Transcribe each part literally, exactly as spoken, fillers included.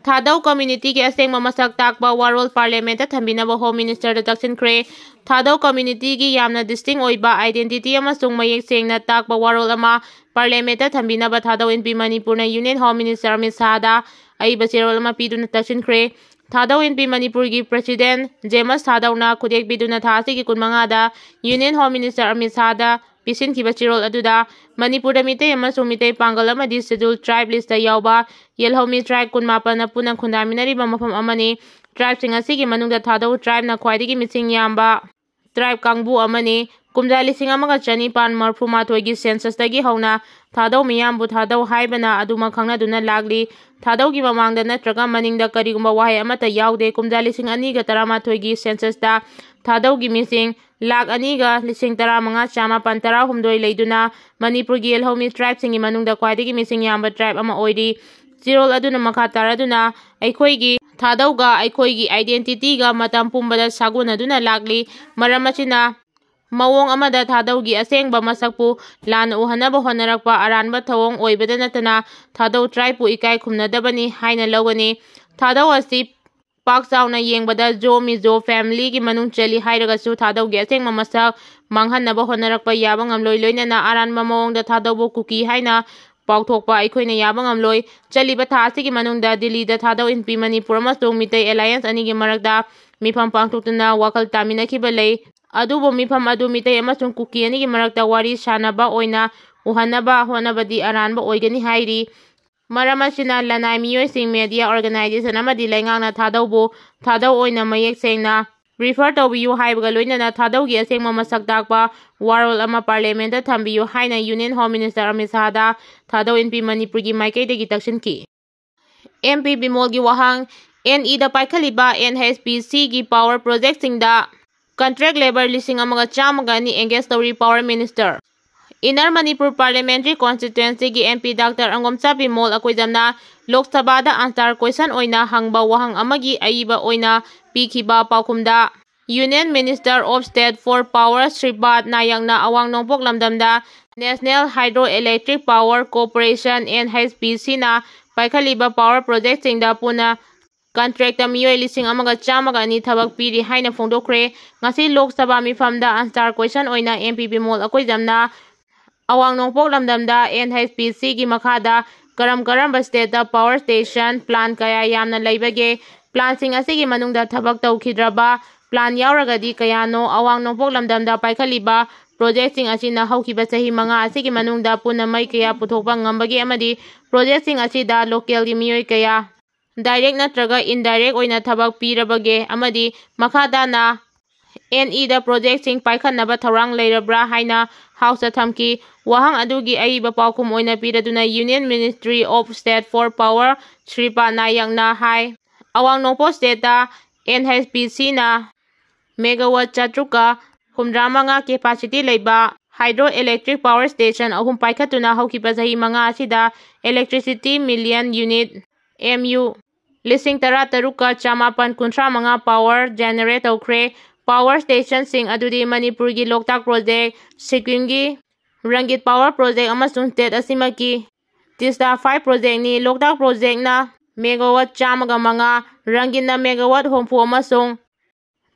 ꯊꯥꯗꯧ community ꯒꯤ ꯑꯁꯦꯡꯕ ꯃꯁꯛ ꯇꯥꯛꯄ ꯋꯥꯔꯣꯜ Parliament ꯇ ꯊꯝꯕꯤꯅꯕ Home Minister ꯗ ꯇꯛꯁꯤꯟꯈ꯭ꯔꯦ꯫ ꯊꯥꯗꯧ community ꯒꯤ ꯌꯥꯝꯅ distinct ꯑꯣꯏꯕ identity ꯑꯃꯁꯨꯡ ꯃꯌꯦꯛ ꯁꯦꯡꯅ ꯇꯥꯛꯄ ꯋꯥꯔꯣꯜ ꯑꯃ Parliament ꯇ ꯊꯝꯕꯤꯅꯕ ꯊꯥꯗꯧ N P ꯃꯅꯤꯄꯨꯔꯅ Union Home Minister ꯑꯃꯤꯠ ꯁꯥꯍꯗ ꯑꯏꯕ ꯆꯦꯔꯣꯜ ꯑꯃ ꯄꯤꯗꯨꯅ ꯇꯛꯁꯤꯟꯈ꯭ꯔꯦ꯫ ꯊꯥꯗꯧ N P ꯃꯅꯤꯄꯨꯔꯒꯤ President ꯖꯦꯃꯁ ꯊꯥꯗꯧꯅ ꯈꯨꯗꯦꯛ ꯄꯤꯗꯨꯅ ꯊꯥ ꯑꯁꯤꯒꯤ ꯀꯨꯟꯃꯉꯥꯗ Union Home Minister ꯑꯃꯤꯠ ꯁꯥꯍꯗ ꯄꯤꯁꯤꯟꯈꯤꯕ ꯆꯦꯔꯣꯜ ꯑꯗꯨꯗ ꯃꯅꯤꯄꯨꯔꯗ ꯃꯤꯇꯩ ꯑꯃꯁꯨꯡ ꯃꯤꯇꯩ ꯄꯥꯡꯒꯜ ꯑꯃꯗꯤ Scheduled Tribe list ꯇ ꯌꯥꯎꯕ ꯌꯦꯜꯍꯧꯃꯤ tribe ꯀꯨꯟꯃꯥꯄꯟꯅ ꯄꯨꯟꯅ ꯈꯨꯟꯗꯥꯃꯤꯟꯅꯔꯤꯕ ꯃꯐꯝ ꯑꯃꯅꯤ꯫ Tribe ꯁꯤꯡ ꯑꯁꯤꯒꯤ ꯃꯅꯨꯡꯗ ꯊꯥꯗꯧ tribe ꯅ ꯈ꯭ꯋꯥꯏꯗꯒꯤ ꯃꯁꯤꯡ ꯌꯥꯝꯕ tribe ꯀꯥꯡꯕꯨ ꯑꯃꯅꯤ꯫ ꯀꯨꯝꯖꯥ ꯂꯤꯁꯤꯡ ꯑꯃꯒ ꯆꯅꯤꯄꯥꯟ ꯃꯔꯐꯨ ꯃꯥꯊꯣꯏꯒꯤ census ꯇꯒꯤ ꯍꯧꯅ ꯊꯥꯗꯧ ꯃꯤꯌꯥꯝꯕꯨ ꯊꯥꯗꯧ ꯍꯥꯏꯕꯅ ꯑꯗꯨꯃꯛ ꯈꯪꯅꯗꯨꯅ ꯂꯥꯛꯂꯤ꯫ ꯊꯥꯗꯧꯒꯤ ꯃꯃꯥꯡꯗ ꯅꯠꯇ꯭ꯔꯒ ꯃꯅꯤꯡꯗ ꯀꯔꯤꯒꯨꯝꯕ ꯋꯥꯍꯩ ꯑꯃꯠꯇ ꯌꯥꯎꯗꯦ꯫ ꯀꯨꯝꯖꯥ ꯂꯤꯁꯤꯡ ꯑꯅꯤꯒ ꯇꯔꯥꯃꯥꯊꯣꯏꯒꯤ census ꯇ ꯊꯥꯗꯧꯒꯤ ꯃꯤꯁꯤꯡ ꯂꯥꯈ ꯑꯅꯤꯒ ꯂꯤꯁꯤꯡ ꯇꯔꯥꯃꯉꯥ ꯆꯥꯃꯥꯄꯟ ꯇꯔꯥꯍꯨꯝꯗꯣꯏ ꯂꯩꯗꯨꯅ ꯃꯅꯤꯄꯨꯔꯒꯤ ꯌꯦꯜꯍꯧꯃꯤ tribe ꯁꯤꯡꯒꯤ ꯃꯅꯨꯡꯗ ꯈ꯭ꯋꯥꯏꯗꯒꯤ ꯃꯤꯁꯤꯡ ꯌꯥꯝꯕ tribe ꯑꯃ ꯑꯣꯏꯔꯤ꯫ ꯆꯦꯔꯣꯜ ꯑꯗꯨꯅ ꯃꯈꯥ ꯇꯥꯔꯗꯨꯅ ꯑꯩꯈꯣꯏꯒꯤ ꯊꯥꯗꯧꯒ ꯑꯩꯈꯣꯏꯒꯤ identity ꯒ ꯃꯇꯝ ꯄꯨꯝꯕꯗ ꯁꯥꯒꯣꯟꯅꯗꯨꯅ ꯂꯥꯛꯂꯤ꯫ ꯃꯔꯝ ꯑꯁꯤꯅ ꯃꯑꯣꯡ ꯑꯃꯗ ꯊꯥꯗꯧꯒꯤ ꯑꯁꯦꯡꯕ ꯃꯁꯛꯄꯨ ꯂꯥꯟꯅ ꯎꯍꯟꯅꯕ ꯍꯣꯠꯅꯔꯛꯄ ꯑꯔꯥꯟꯕ ꯊꯧꯑꯣꯡ ꯑꯣꯏꯕꯗ ꯅꯠꯇꯅ ꯊꯥꯗꯧ tribe ꯄꯨ ꯏꯀꯥꯏ ꯈꯨꯝꯅꯗꯕꯅꯤ ꯍꯥꯏꯅ ꯂꯧꯒꯅꯤ꯫ ꯊꯥꯗꯧ ꯑꯁꯤ ꯄꯥꯛ ꯆꯥꯎꯅ ꯌꯦꯡꯕꯗ ꯖꯣ ꯃꯤꯖꯣ family ꯒꯤ ꯃꯅꯨꯡ ꯆꯜꯂꯤ ꯍꯥꯏꯔꯒꯁꯨ ꯊꯥꯗꯧꯒꯤ ꯑꯁꯦꯡꯕ ꯃꯁꯛ ꯃꯥꯡꯍꯟꯅꯕ ꯍꯣꯠꯅꯔꯛꯄ ꯌꯥꯕ ꯉꯝꯂꯣꯏ꯫ ꯂꯣꯏꯅꯅ ꯑꯔꯥꯟꯕ ꯃꯑꯣꯡꯗ ꯊꯥꯗꯧꯕꯨ ꯀꯨꯀꯤ ꯍꯥꯏꯅ ꯄꯥꯎꯊꯣꯛꯄ ꯑꯩꯈꯣꯏꯅ ꯌꯥꯕ ꯉꯝꯂꯣꯏ꯫ ꯆꯠꯂꯤꯕ ꯊꯥ ꯑꯁꯤꯒꯤ ꯃꯅꯨꯡꯗ ꯗꯤꯜꯂꯤꯗ ꯊꯥꯗꯧ N P ꯃꯅꯤꯄꯨꯔ ꯑꯃꯁꯨꯡ ꯃꯤꯇꯩ alliance ꯑꯅꯤꯒꯤ ꯃꯔꯛꯇ ꯃꯤꯐꯝ ꯄꯥꯡꯊꯣꯛꯇꯨꯅ ꯋꯥꯈꯜ ꯇꯥꯃꯤꯟꯅꯈꯤꯕ ꯂꯩ꯫ ꯑꯗꯨꯕꯨ ꯃꯤꯐꯝ ꯑꯗꯨ ꯃꯤꯇꯩ ꯑꯃꯁꯨꯡ ꯀꯨꯀꯤ ꯑꯅꯤꯒꯤ ꯃꯔꯛꯇ ꯋꯥꯔꯤ ꯁꯥꯅꯕ ꯑꯣꯏꯅ ꯎꯍꯟꯅꯕ ꯍꯣꯠꯅꯕꯗꯤ ꯑꯔꯥꯟꯕ ꯑꯣꯏꯒꯅꯤ ꯍꯥꯏꯔꯤ꯫ ꯃꯔꯝ ꯑꯁꯤꯅ ꯂꯅꯥꯏ ꯃꯤꯑꯣꯏꯁꯤꯡ, media organization ꯑꯃꯗꯤ ꯂꯩꯉꯥꯛꯅ ꯊꯥꯗꯧꯕꯨ ꯊꯥꯗꯧ ꯑꯣꯏꯅ ꯃꯌꯦꯛ ꯁꯦꯡꯅ refer ꯇꯧꯕꯤꯌꯨ ꯍꯥꯏꯕꯒ ꯂꯣꯏꯅꯅ ꯊꯥꯗꯧꯒꯤ ꯑꯁꯦꯡꯕ ꯃꯁꯛ ꯇꯥꯛꯄ ꯋꯥꯔꯣꯜ ꯑꯃ Parliament ꯇ ꯊꯝꯕꯤꯌꯨ ꯍꯥꯏꯅ Union Home Minister ꯑꯃꯤꯠ ꯁꯥꯍꯗ ꯊꯥꯗꯧ N P ꯃꯅꯤꯄꯨꯔꯒꯤ ꯃꯥꯏꯀꯩꯗꯒꯤ ꯇꯛꯁꯤꯟꯈꯤ꯫ M P ꯕꯤꯃꯣꯜꯒꯤ ꯋꯥꯍꯪ, N E ꯗ ꯄꯥꯏꯈꯠꯂꯤꯕ N H P C ꯒꯤ power project ꯁꯤꯡꯗ contract labour ꯂꯤꯁꯤꯡ ꯑꯃꯒ ꯆꯥꯝꯃꯒ ꯑꯅꯤ engage ꯇꯧꯔꯤ Power Minister꯫ Inner Manipur Parliamentary Constituency ꯒꯤ M P Doctor ꯑꯪꯒꯣꯝꯆꯥ ꯕꯤꯃꯣꯜ ꯑꯀꯣꯏꯖꯝꯅ ꯂꯣꯛ ꯁꯚꯥꯗ answer question ꯑꯣꯏꯅ ꯍꯪꯕ ꯋꯥꯍꯪ ꯑꯃꯒꯤ ꯑꯏꯕ ꯑꯣꯏꯅ ꯄꯤꯈꯤꯕ ꯄꯥꯎꯈꯨꯝꯗ, Union Minister of State for Power ꯁ꯭ꯔꯤꯄꯥꯗ ꯅꯥꯌꯛꯅ ꯑꯋꯥꯡ ꯅꯣꯡꯄꯣꯛ ꯂꯝꯗꯝꯗ National Hydroelectric Power Corporation, N H P C ꯅ ꯄꯥꯏꯈꯠꯂꯤꯕ power projectꯁꯤꯡꯗ ꯄꯨꯟꯅ contractꯇ ꯃꯤꯑꯣꯏ ꯂꯤꯁꯤꯡ ꯑꯃꯒ ꯆꯥꯝꯃꯒ ꯑꯅꯤ ꯊꯕꯛ ꯄꯤꯔꯤ ꯍꯥꯏꯅ ꯐꯣꯡꯗꯣꯛꯈ꯭ꯔꯦ꯫ ꯉꯁꯤ ꯂꯣꯛ ꯁꯚꯥ ꯃꯤꯐꯝꯗ answer question ꯑꯣꯏꯅ M P Bimol ꯑꯀꯣꯏꯖꯝꯅ ꯑꯋꯥꯡ ꯅꯣꯡꯄꯣꯛ ꯂꯝꯗꯝꯗ N H P Cꯒꯤ ꯃꯈꯥꯗ ꯀꯔꯝ ꯀꯔꯝꯕ stateꯇ power station plant ꯀꯌꯥ ꯌꯥꯝꯅ ꯂꯩꯕꯒꯦ? Plantꯁꯤꯡ ꯑꯁꯤꯒꯤ ꯃꯅꯨꯡꯗ ꯊꯕꯛ ꯇꯧꯈꯤꯗ꯭ꯔꯕ plant ꯌꯥꯎꯔꯒꯗꯤ ꯀꯌꯥꯅꯣ? ꯑꯋꯥꯡ ꯅꯣꯡꯄꯣꯛ ꯂꯝꯗꯝꯗ ꯄꯥꯏꯈꯠꯂꯤꯕ projectꯁꯤꯡ ꯑꯁꯤꯅ ꯍꯧꯈꯤꯕ ꯆꯍꯤ ꯃꯉꯥ ꯑꯁꯤꯒꯤ ꯃꯅꯨꯡꯗ ꯄꯨꯟꯅ ꯃꯩ ꯀꯌꯥ ꯄꯨꯊꯣꯛꯄ ꯉꯝꯕꯒꯦ? ꯑꯃꯗꯤ projectꯁꯤꯡ ꯑꯁꯤꯗ localꯒꯤ ꯃꯤꯑꯣꯏ ꯀꯌꯥ direct ꯅꯠꯇ꯭ꯔꯒ indirect ꯑꯣꯏꯅ ꯊꯕꯛ ꯄꯤꯔꯕꯒꯦ? ꯑꯃꯗꯤ ꯃꯈꯥ ꯇꯥꯅ N E ꯗ projectꯁꯤꯡ ꯄꯥꯏꯈꯠꯅꯕ ꯊꯧꯔꯥꯡ ꯂꯩꯔꯕ꯭ꯔꯥ ꯍꯥꯏꯅ Houseꯇ ꯊꯝꯈꯤ꯫ ꯋꯥꯍꯪ ꯑꯗꯨꯒꯤ ꯑꯏꯕ ꯄꯥꯎꯈꯨꯝ ꯑꯣꯏꯅ ꯄꯤꯔꯗꯨꯅ Union Ministry of State for Power ꯁ꯭ꯔꯤꯄꯥꯗ ꯅꯥꯌꯛꯅ ꯍꯥꯏ, ꯑꯋꯥꯡ ꯅꯣꯡꯄꯣꯛ stateꯇ N H P Cꯅ megawatt ꯆꯥꯇ꯭ꯔꯨꯛꯀ ꯍꯨꯝꯗ꯭ꯔꯥ ꯃꯉꯥ capacity ꯂꯩꯕ hydroelectric power station ꯑꯍꯨꯝ ꯄꯥꯏꯈꯠꯇꯨꯅ ꯍꯧꯈꯤꯕ ꯆꯍꯤ ꯃꯉꯥ ꯑꯁꯤꯗ electricity million unit, M U, ꯂꯤꯁꯤꯡ ꯇꯔꯥ ꯇꯔꯨꯛꯀ ꯆꯃꯥꯄꯟ ꯀꯨꯟꯊ꯭ꯔꯥ ꯃꯉꯥ power generate ꯇꯧꯈ꯭ꯔꯦ꯫ Power stationꯁꯤꯡ ꯑꯗꯨꯗꯤ ꯃꯅꯤꯄꯨꯔꯒꯤ ꯂꯣꯛꯇꯥꯛ project, ꯁꯤꯛꯀꯤꯝꯒꯤ ꯔꯪꯒꯤꯠ power project ꯑꯃꯁꯨꯡ state ꯑꯁꯤꯃꯛꯀꯤ ꯇꯤꯁꯇꯥ five projectꯅꯤ꯫ ꯂꯣꯛꯇꯥꯛ projectꯅ megawatt ꯆꯥꯝꯃꯒ ꯃꯉꯥ, ꯔꯪꯒꯤꯠꯅ megawatt ꯍꯨꯝꯐꯨ ꯑꯃꯁꯨꯡ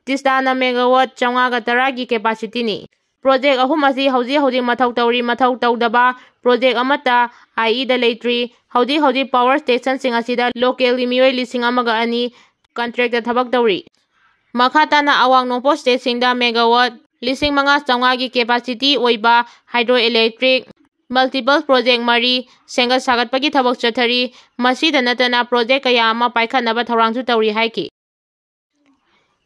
ꯇꯤꯁꯇꯥꯅ megawatt ꯆꯥꯝꯃꯉꯥꯒ ꯇꯔꯥꯒꯤ capacityꯅꯤ꯫ Project ꯑꯍꯨꯝ ꯑꯁꯤ ꯍꯧꯖꯤꯛ ꯍꯧꯖꯤꯛ ꯃꯊꯧ ꯇꯧꯔꯤ꯫ ꯃꯊꯧ ꯇꯧꯗꯕ project ꯑꯃꯠꯇ I E ꯗ ꯂꯩꯇ꯭ꯔꯤ꯫ ꯍꯧꯖꯤꯛ ꯍꯧꯖꯤꯛ power stationꯁꯤꯡ ꯑꯁꯤꯗ localꯒꯤ ꯃꯤꯑꯣꯏ ꯂꯤꯁꯤꯡ ꯑꯃꯒ ꯑꯅꯤ contractꯇ ꯊꯕꯛ ꯇꯧꯔꯤ꯫ ꯃꯈꯥ ꯇꯥꯅ ꯑꯋꯥꯡ ꯅꯣꯡꯄꯣꯛ stateꯁꯤꯡꯗ megawatt ꯂꯤꯁꯤꯡ ꯃꯉꯥ ꯆꯥꯝꯃꯉꯥꯒꯤ capacity ꯑꯣꯏꯕ hydroelectric multiple project ꯃꯔꯤ ꯁꯦꯝꯒꯠ ꯁꯥꯒꯠꯄꯒꯤ ꯊꯕꯛ ꯆꯠꯊꯔꯤ꯫ ꯃꯁꯤꯗ ꯅꯠꯇꯅ project ꯀꯌꯥ ꯑꯃ ꯄꯥꯏꯈꯠꯅꯕ ꯊꯧꯔꯥꯡꯁꯨ ꯇꯧꯔꯤ ꯍꯥꯏꯈꯤ꯫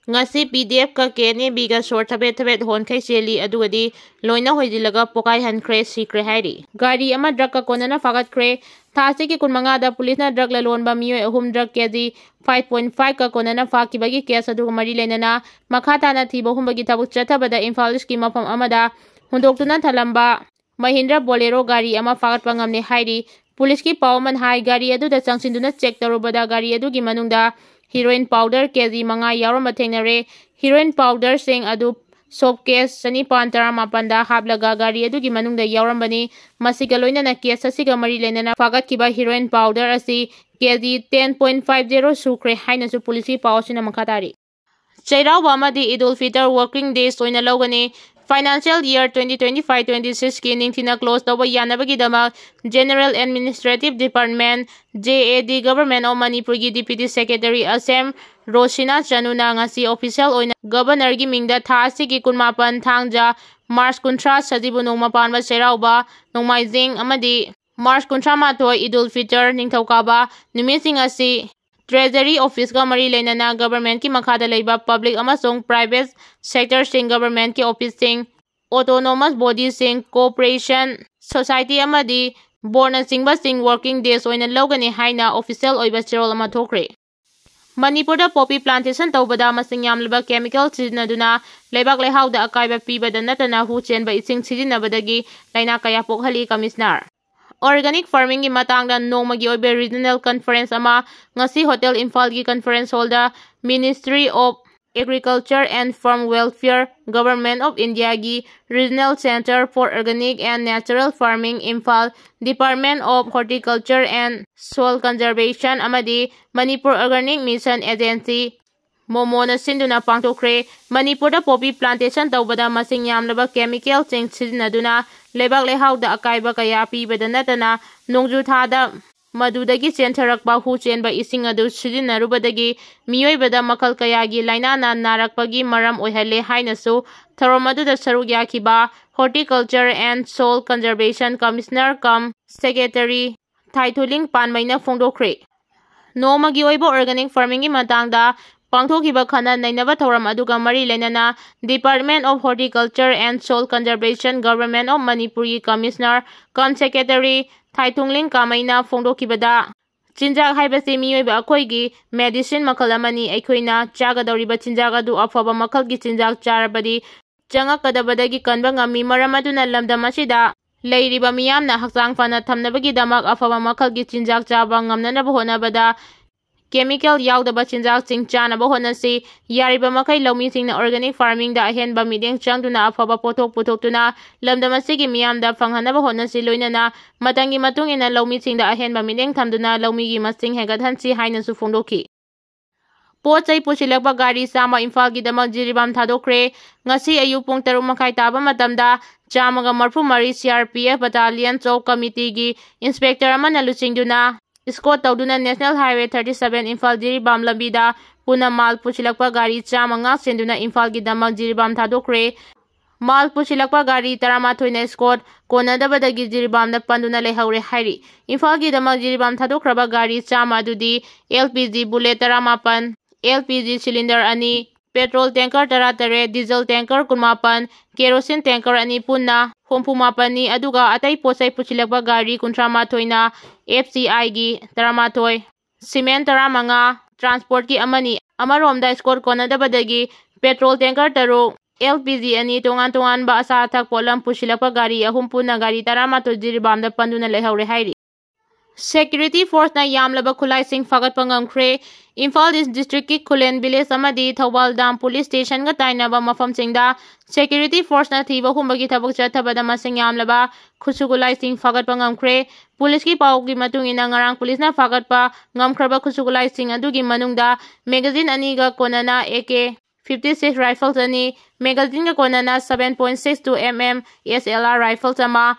ꯉꯁꯤ P D Fꯀ K N A Bꯒ ꯁꯣꯔ ꯊꯕꯦꯠ ꯊꯕꯦꯠ ꯍꯣꯟꯈꯩ ꯆꯦꯜꯂꯤ, ꯑꯗꯨꯒꯗꯤ ꯂꯣꯏꯅ ꯍꯣꯏꯖꯤꯜꯂꯒ ꯄꯣꯈꯥꯏꯍꯟꯈ꯭ꯔꯦ, ꯁꯤꯈ꯭ꯔꯦ ꯍꯥꯏꯔꯤ꯫ ꯒꯥꯔꯤ ꯑꯃ drugꯀ ꯀꯣꯟꯅꯅ ꯐꯥꯒꯠꯈ꯭ꯔꯦ꯫ ꯊꯥ ꯑꯁꯤꯒꯤ ꯀꯨꯟꯃꯉꯥꯗ ꯄꯨꯂꯤꯁꯅ drug ꯂꯂꯣꯟꯕ ꯃꯤꯑꯣꯏ ꯑꯍꯨꯝ drug K G five point fiveꯀ ꯀꯣꯟꯅꯅ ꯐꯥꯈꯤꯕꯒꯤ case ꯑꯗꯨꯒ ꯃꯔꯤ ꯂꯩꯅꯅ ꯃꯈꯥ ꯇꯥꯅ ꯊꯤꯕ ꯍꯨꯝꯕꯒꯤ ꯊꯕꯛ ꯆꯠꯊꯕꯗ ꯏꯝꯐꯥꯜ Eastꯀꯤ ꯃꯐꯝ ꯑꯃꯗ ꯍꯨꯟꯗꯣꯛꯇꯨꯅ ꯊꯝꯂꯝꯕ Mahindra Bolero ꯒꯥꯔꯤ ꯑꯃ ꯐꯥꯒꯠꯄ ꯉꯝꯂꯦ ꯍꯥꯏꯔꯤ꯫ ꯄꯨꯂꯤꯁꯀꯤ ꯄꯥꯎ ꯑꯃꯅ ꯍꯥꯏ, ꯒꯥꯔꯤ ꯑꯗꯨꯗ ꯆꯪꯁꯤꯟꯗꯨꯅ check ꯇꯧꯔꯨꯕꯗ ꯒꯥꯔꯤ ꯑꯗꯨꯒꯤ ꯃꯅꯨꯡꯗ heroin powder K G ꯃꯉꯥ ꯌꯥꯎꯔꯝꯕ ꯊꯦꯡꯅꯔꯦ꯫ Heroin powderꯁꯤꯡ ꯑꯗꯨ soap case ꯆꯅꯤꯄꯥꯟ ꯇꯔꯥꯃꯥꯄꯟꯗ ꯍꯥꯞꯂꯒ ꯒꯥꯔꯤ ꯑꯗꯨꯒꯤ ꯃꯅꯨꯡꯗ ꯌꯥꯎꯔꯝꯕꯅꯤ꯫ ꯃꯁꯤꯒ ꯂꯣꯏꯅꯅ case ꯑꯁꯤꯒ ꯃꯔꯤ ꯂꯩꯅꯅ ꯐꯥꯒꯠꯈꯤꯕ heroin powder ꯑꯁꯤ ꯀꯦꯖꯤ ten point five zero ꯁꯨꯈ꯭ꯔꯦ ꯍꯥꯏꯅꯁꯨ ꯄꯨꯂꯤꯁꯀꯤ ꯄꯥꯎ ꯑꯁꯤꯅ ꯃꯈꯥ ꯇꯥꯔꯤ꯫ ꯆꯩꯔꯥꯎꯕ ꯑꯃꯗꯤ ꯏꯗꯨꯜ ꯐꯤꯇꯔ working days ꯑꯣꯏꯅ ꯂꯧꯒꯅꯤ꯫ Financial year twenty twenty-five twenty-six ꯀꯤ ꯅꯤꯡꯊꯤꯅ close ꯇꯧꯕ ꯌꯥꯅꯕꯒꯤꯗꯃꯛ General Administrative Department, J A D, Government of ꯃꯅꯤꯄꯨꯔꯒꯤ Deputy Secretary ꯑꯁꯦꯝ ꯔꯣꯁꯤꯅꯥ ꯆꯅꯨꯅ ꯉꯁꯤ official ꯑꯣꯏꯅ Governorꯒꯤ ꯃꯤꯡꯗ ꯊꯥ ꯑꯁꯤꯒꯤ ꯀꯨꯟꯃꯥꯄꯟ ꯊꯥꯡꯖ, March ꯀꯨꯟꯊ꯭ꯔꯥ ꯁꯖꯤꯕꯨ ꯅꯣꯡꯃ ꯄꯥꯟꯕ ꯆꯩꯔꯥꯎꯕ, ꯅꯣꯡꯃꯥꯏꯖꯤꯡ ꯑꯃꯗꯤ March ꯀꯨꯟꯊ꯭ꯔꯥ ꯃꯥꯊꯣꯏ ꯏꯗꯨꯜ ꯐꯤꯇꯔ ꯅꯤꯡꯊꯧꯀꯥꯕ ꯅꯨꯃꯤꯠꯁꯤꯡ ꯑꯁꯤ Treasury Officeꯀ ꯃꯔꯤ ꯂꯩꯅꯅ governmentꯀꯤ ꯃꯈꯥꯗ ꯂꯩꯕ public ꯑꯃꯁꯨꯡ private sectorꯁꯤꯡ, governmentꯀꯤ officeꯁꯤꯡ, autonomous bodyꯁꯤꯡ, cooperation society ꯑꯃꯗꯤ boardꯅꯆꯤꯡꯕꯁꯤꯡ working days ꯑꯣꯏꯅ ꯂꯧꯒꯅꯤ ꯍꯥꯏꯅ official ꯑꯣꯏꯕ ꯆꯦꯔꯣꯜ ꯑꯃ ꯊꯣꯛꯈ꯭ꯔꯦ꯫ ꯃꯅꯤꯄꯨꯔꯗ poppy plantation ꯇꯧꯕꯗ ꯃꯁꯤꯡ ꯌꯥꯝꯂꯕ chemical ꯁꯤꯖꯤꯟꯅꯗꯨꯅ ꯂꯩꯕꯥꯛ ꯂꯩꯍꯥꯎꯗ ꯑꯀꯥꯏꯕ ꯄꯤꯕꯗ ꯅꯠꯇꯅ ꯍꯨ ꯆꯦꯟꯕ ꯏꯁꯤꯡ ꯁꯤꯖꯤꯟꯅꯕꯗꯒꯤ ꯂꯥꯏꯅꯥ ꯀꯌꯥ ꯄꯣꯛꯍꯜꯂꯤ꯫ Commissioner, organic farmingꯒꯤ ꯃꯇꯥꯡꯗ ꯅꯣꯡꯃꯒꯤ ꯑꯣꯏꯕ regional conference ꯑꯃ ꯉꯁꯤ Hotel ꯏꯝꯐꯥꯜꯒꯤ conference hallꯗ Ministry of Agriculture and Farm Welfare, Government of Indiaꯒꯤ Regional Centre for Organic and Natural Farming, Imphal, Department of Horticulture and Soil Conservation ꯑꯃꯗꯤ Manipur Organic Mission Agency, ꯃꯣꯃꯣꯅ ꯁꯤꯟꯗꯨꯅ ꯄꯥꯡꯊꯣꯛꯈ꯭ꯔꯦ꯫ ꯃꯅꯤꯄꯨꯔꯗ poppy plantation ꯇꯧꯕꯗ ꯃꯁꯤꯡ ꯌꯥꯝꯂꯕ chemicalꯁꯤꯡ ꯁꯤꯖꯤꯟꯅꯗꯨꯅ ꯂꯩꯕꯥꯛ ꯂꯩꯍꯥꯎꯗ ꯑꯀꯥꯏꯕ ꯀꯌꯥ ꯄꯤꯕꯗ ꯅꯠꯇꯅ ꯅꯣꯡꯖꯨ ꯊꯥꯗ ꯃꯗꯨꯗꯒꯤ ꯆꯦꯟꯊꯔꯛꯄ ꯍꯨ ꯆꯦꯟꯕ ꯏꯁꯤꯡ ꯑꯗꯨ ꯁꯤꯖꯤꯟꯅꯔꯨꯕꯗꯒꯤ ꯃꯤꯑꯣꯏꯕꯗ ꯃꯈꯜ ꯀꯌꯥꯒꯤ ꯂꯥꯏꯅꯥꯅ ꯅꯥꯔꯛꯄꯒꯤ ꯃꯔꯝ ꯑꯣꯏꯍꯜꯂꯦ ꯍꯥꯏꯅꯁꯨ ꯊꯧꯔꯝ ꯑꯗꯨꯗ ꯁꯔꯨꯛ ꯌꯥꯈꯤꯕ Horticulture and Soil Conservation Commissioner cum Secretary ꯊꯥꯏꯊꯨꯂꯤꯡ ꯄꯥꯟꯃꯩꯅ ꯐꯣꯡꯗꯣꯛꯈ꯭ꯔꯦ꯫ ꯅꯣꯡꯃꯒꯤ ꯑꯣꯏꯕ organic farmingꯒꯤ ꯃꯇꯥꯡꯗ ꯄꯥꯡꯊꯣꯛꯈꯤꯕ ꯈꯟꯅ ꯅꯩꯅꯕ ꯊꯧꯔꯝ ꯑꯗꯨꯒ ꯃꯔꯤ ꯂꯩꯅꯅ Department of Horticulture and Soil Conservation, Government of ꯃꯅꯤꯄꯨꯔꯒꯤ Commissioner cum Secretary ꯊꯥꯏꯊꯨꯡꯂꯤꯡ ꯀꯥꯃꯩꯅ ꯐꯣꯡꯗꯣꯛꯈꯤꯕꯗ, ꯆꯤꯟꯖꯥꯛ ꯍꯥꯏꯕꯁꯤ ꯃꯤꯑꯣꯏꯕ ꯑꯩꯈꯣꯏꯒꯤ medicine ꯃꯈꯜ ꯑꯃꯅꯤ꯫ ꯑꯩꯈꯣꯏꯅ ꯆꯥꯒꯗꯧꯔꯤꯕ ꯆꯤꯟꯖꯥꯛ ꯑꯗꯨ ꯑꯐꯕ ꯃꯈꯜꯒꯤ ꯆꯤꯟꯖꯥꯛ ꯆꯥꯔꯕꯗꯤ ꯆꯪꯉꯛꯀꯗꯕꯗꯒꯤ ꯀꯟꯕ ꯉꯝꯃꯤ꯫ ꯃꯔꯝ ꯑꯗꯨꯅ ꯂꯝꯗꯝ ꯑꯁꯤꯗ ꯂꯩꯔꯤꯕ ꯃꯤꯌꯥꯝꯅ ꯍꯛꯆꯥꯡ ꯐꯅ ꯊꯝꯅꯕꯒꯤꯗꯃꯛ ꯑꯐꯕ ꯃꯈꯜꯒꯤ ꯆꯤꯟꯖꯥꯛ ꯆꯥꯕ ꯉꯝꯅꯅꯕ ꯍꯣꯠꯅꯕꯗ chemical ꯌꯥꯎꯗꯕ ꯆꯤꯟꯖꯥꯛꯁꯤꯡ ꯆꯥꯅꯕ ꯍꯣꯠꯅꯁꯤ꯫ ꯌꯥꯔꯤꯕ ꯃꯈꯩ ꯂꯧꯃꯤꯁꯤꯡꯅ organic farming ꯗ ꯑꯍꯦꯟꯕ ꯃꯤꯠꯌꯦꯡ ꯆꯪꯗꯨꯅ ꯑꯐꯕ ꯄꯣꯠꯊꯣꯛ ꯄꯨꯊꯣꯛꯇꯨꯅ ꯂꯝꯗꯝ ꯑꯁꯤꯒꯤ ꯃꯤꯌꯥꯝꯗ ꯐꯪꯍꯟꯅꯕ ꯍꯣꯠꯅꯁꯤ꯫ ꯂꯣꯏꯅꯅ ꯃꯇꯝꯒꯤ ꯃꯇꯨꯡ ꯏꯟꯅ ꯂꯧꯃꯤꯁꯤꯡꯗ ꯑꯍꯦꯟꯕ ꯃꯤꯠꯌꯦꯡ ꯊꯝꯗꯨꯅ ꯂꯧꯃꯤꯒꯤ ꯃꯁꯤꯡ ꯍꯦꯟꯒꯠꯍꯟꯁꯤ ꯍꯥꯏꯅꯁꯨ ꯐꯣꯡꯗꯣꯛꯈꯤ꯫ ꯄꯣꯠ ꯆꯩ ꯄꯨꯁꯤꯜꯂꯛꯄ ꯒꯥꯔꯤ ꯆꯥꯝꯃ ꯏꯝꯐꯥꯜꯒꯤꯗꯃꯛ ꯖꯤꯔꯤꯕꯥꯝ ꯊꯥꯗꯣꯛꯈ꯭ꯔꯦ꯫ ꯉꯁꯤ ꯑꯌꯨꯛ ꯄꯨꯡ ꯇꯔꯨꯛ ꯃꯈꯥꯏ ꯇꯥꯕ ꯃꯇꯝꯗ ꯆꯥꯝꯃꯒ ꯃꯔꯤꯐꯨ ꯃꯔꯤ C R P F Battalion Chowk Committee ꯒꯤ inspector ꯑꯃꯅ ꯂꯨꯆꯤꯡꯗꯨꯅ escort ꯇꯧꯗꯨꯅ National Highway thirty seven Imphal Jiribam ꯂꯝꯕꯤꯗ ꯄꯨꯟꯅ ꯃꯥꯜ ꯄꯨꯁꯤꯜꯂꯛꯄ ꯒꯥꯔꯤ ꯆꯥꯝꯃ ꯉꯥꯛ ꯁꯦꯟꯗꯨꯅ ꯏꯝꯐꯥꯜꯒꯤꯗꯃꯛ ꯖꯤꯔꯤꯕꯥꯝ ꯊꯥꯗꯣꯛꯈ꯭ꯔꯦ꯫ ꯃꯥꯜ ꯄꯨꯁꯤꯜꯂꯛꯄ ꯒꯥꯔꯤ ꯇꯔꯥꯃꯥꯊꯣꯏꯅ escort ꯀꯣꯟꯅꯗꯕꯗꯒꯤ ꯖꯤꯔꯤꯕꯥꯝꯗ ꯄꯟꯗꯨꯅ ꯂꯩꯍꯧꯔꯦ ꯍꯥꯏꯔꯤ꯫ ꯏꯝꯐꯥꯜꯒꯤꯗꯃꯛ ꯖꯤꯔꯤꯕꯥꯝ ꯊꯥꯗꯣꯛꯈ꯭ꯔꯕ ꯒꯥꯔꯤ ꯆꯥꯝꯃ ꯑꯗꯨꯗꯤ L P G bullet ꯇꯔꯥꯃꯥꯄꯟ, L P G cylinder ꯑꯅꯤ, petrol tanker ꯇꯔꯥꯇꯔꯦꯠ, diesel tanker ꯀꯨꯟꯃꯥꯄꯟ, kerosene tanker ꯑꯅꯤ ꯄꯨꯟꯅ ꯍꯨꯝꯐꯨ ꯃꯥꯄꯟꯅꯤ, ꯑꯗꯨꯒ ꯑꯇꯩ ꯄꯣꯠ ꯆꯩ ꯄꯨꯁꯤꯜꯂꯛꯄ ꯒꯥꯔꯤ ꯀꯨꯟꯊ꯭ꯔꯥ ꯃꯥꯊꯣꯏꯅ F C I ꯒꯤ ꯇꯔꯥꯃꯥꯊꯣꯏ, cement ꯇꯔꯥꯃꯉꯥ, transport ꯀꯤ ꯑꯃꯅꯤ꯫ ꯑꯃꯔꯣꯝꯗ escort ꯀꯣꯟꯅꯗꯕꯗꯒꯤ petrol tanker ꯇꯔꯨꯛ, L P G ꯑꯅꯤ, ꯇꯣꯉꯥꯟ ꯇꯣꯉꯥꯟꯕ ꯑꯆꯥ ꯑꯊꯛ ꯄꯣꯠꯂꯝ ꯄꯨꯁꯤꯜꯂꯛꯄ ꯒꯥꯔꯤ ꯑꯍꯨꯝ ꯄꯨꯟꯅ ꯒꯥꯔꯤ ꯇꯔꯥꯃꯥꯊꯣꯏ ꯖꯤꯔꯤꯕꯥꯝꯗ ꯄꯟꯗꯨꯅ ꯂꯩꯍꯧꯔꯦ ꯍꯥꯏꯔꯤ꯫ Security force ꯅ ꯌꯥꯝꯂꯕ ꯈꯨꯠꯂꯥꯏꯁꯤꯡ ꯐꯥꯒꯠꯄ ꯉꯝꯈ꯭ꯔꯦ꯫ ꯏꯝꯐꯥꯜ East district ꯀꯤ ꯈꯨꯂꯦꯟ village ꯑꯃꯗꯤ ꯊꯧꯕꯥꯜ dam police station ꯒ ꯇꯥꯏꯅꯕ ꯃꯐꯝꯁꯤꯡꯗ security force ꯅ ꯊꯤꯕ ꯍꯨꯝꯕꯒꯤ ꯊꯕꯛ ꯆꯠꯊꯕꯗ ꯃꯁꯤꯡ ꯌꯥꯝꯂꯕ ꯈꯨꯠꯁꯨ ꯈꯨꯠꯂꯥꯏꯁꯤꯡ ꯐꯥꯒꯠꯄ ꯉꯝꯈ꯭ꯔꯦ꯫ Police ꯀꯤ ꯄꯥꯎꯒꯤ ꯃꯇꯨꯡ ꯏꯟꯅ, ꯉꯔꯥꯡ police ꯅ ꯐꯥꯒꯠꯄ ꯉꯝꯈ꯭ꯔꯕ ꯈꯨꯠꯁꯨ ꯈꯨꯠꯂꯥꯏꯁꯤꯡ ꯑꯗꯨꯒꯤ ꯃꯅꯨꯡꯗ magazine ꯑꯅꯤꯒ ꯀꯣꯟꯅꯅ A K fifty six rifles ꯑꯅꯤ, magazine ꯒ ꯀꯣꯟꯅꯅ seven point six two M M S L R rifles ꯑꯃ,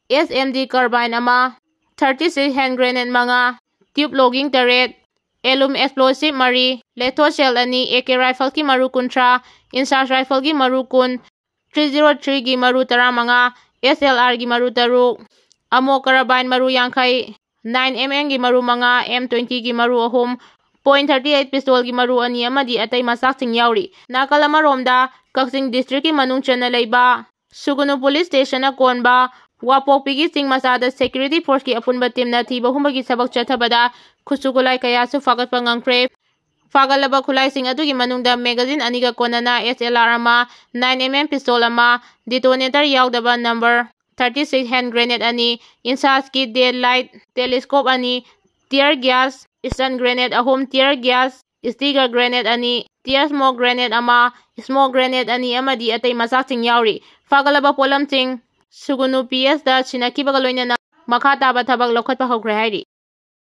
S M G carbine ꯑꯃ, thirty six hand grenade ꯃꯉꯥ, tube logging ꯇꯔꯦꯠ, alum explosive ꯃꯔꯤ, litho shell ꯑꯅꯤ, A K rifle ꯀꯤ ꯃꯔꯨ ꯀꯨꯟꯊ꯭ꯔꯥ, INSAS rifle ꯒꯤ ꯃꯔꯨ ꯀꯨꯟ, three zero three ꯒꯤ ꯃꯔꯨ ꯇꯔꯥꯃꯉꯥ, S L R ꯒꯤ ꯃꯔꯨ ꯇꯔꯨꯛ, ammo carbine ꯃꯔꯨ ꯌꯥꯡꯈꯩ, nine M M ꯒꯤ ꯃꯔꯨ ꯃꯉꯥ, M twenty ꯒꯤ ꯃꯔꯨ ꯑꯍꯨꯝ, point thirty eight pistol ꯒꯤ ꯃꯔꯨ ꯑꯅꯤ ꯑꯃꯗꯤ ꯑꯇꯩ ꯃꯆꯥꯛꯁꯤꯡ ꯌꯥꯎꯔꯤ꯫ ꯅꯥꯀꯜ ꯑꯃꯔꯣꯝꯗ, ꯀꯛꯆꯤꯡ district ꯀꯤ ꯃꯅꯨꯡ ꯆꯟꯅ ꯂꯩꯕ ꯁꯨꯒꯨꯅꯨ police station ꯅ ꯀꯣꯟꯕ ꯋꯥꯄꯣꯛꯄꯤꯒꯤ ꯆꯤꯡ ꯃꯆꯥꯗ security force ꯀꯤ ꯑꯄꯨꯟꯕ team ꯅ ꯊꯤꯕ ꯍꯨꯝꯕꯒꯤ ꯊꯕꯛ ꯆꯠꯊꯕꯗ ꯈꯨꯠꯁꯨ ꯈꯨꯠꯂꯥꯏ ꯀꯌꯥꯁꯨ ꯐꯥꯒꯠꯄ ꯉꯝꯈ꯭ꯔꯦ꯫ ꯐꯥꯒꯠꯂꯕ ꯈꯨꯠꯂꯥꯏꯁꯤꯡ ꯑꯗꯨꯒꯤ ꯃꯅꯨꯡꯗ magazine ꯑꯅꯤꯒ ꯀꯣꯟꯅꯅ S L R ꯑꯃ, nine M M pistol ꯑꯃ, detonator ꯌꯥꯎꯗꯕ number thirty six hand grenade ꯑꯅꯤ, INSAS ꯀꯤ daylight telescope ꯑꯅꯤ, tear gas stun grenade ꯑꯍꯨꯝ, tear gas, stagger grenade ꯑꯅꯤ, tear smoke grenade ꯑꯃ, smoke grenade ꯑꯅꯤ ꯑꯃꯗꯤ ꯑꯇꯩ ꯃꯆꯥꯛꯁꯤꯡ ꯌꯥꯎꯔꯤ꯫ ꯐꯥꯒꯠꯂꯕ ꯄꯣꯠꯂꯝꯁꯤꯡ ꯁꯨꯒꯨꯅꯨ P S ꯇ ꯁꯤꯟꯅꯈꯤꯕꯒ ꯂꯣꯏꯅꯅ ꯃꯈꯥ ꯇꯥꯕ ꯊꯕꯛ ꯂꯧꯈꯠꯄ ꯍꯧꯈ꯭ꯔꯦ ꯍꯥꯏꯔꯤ꯫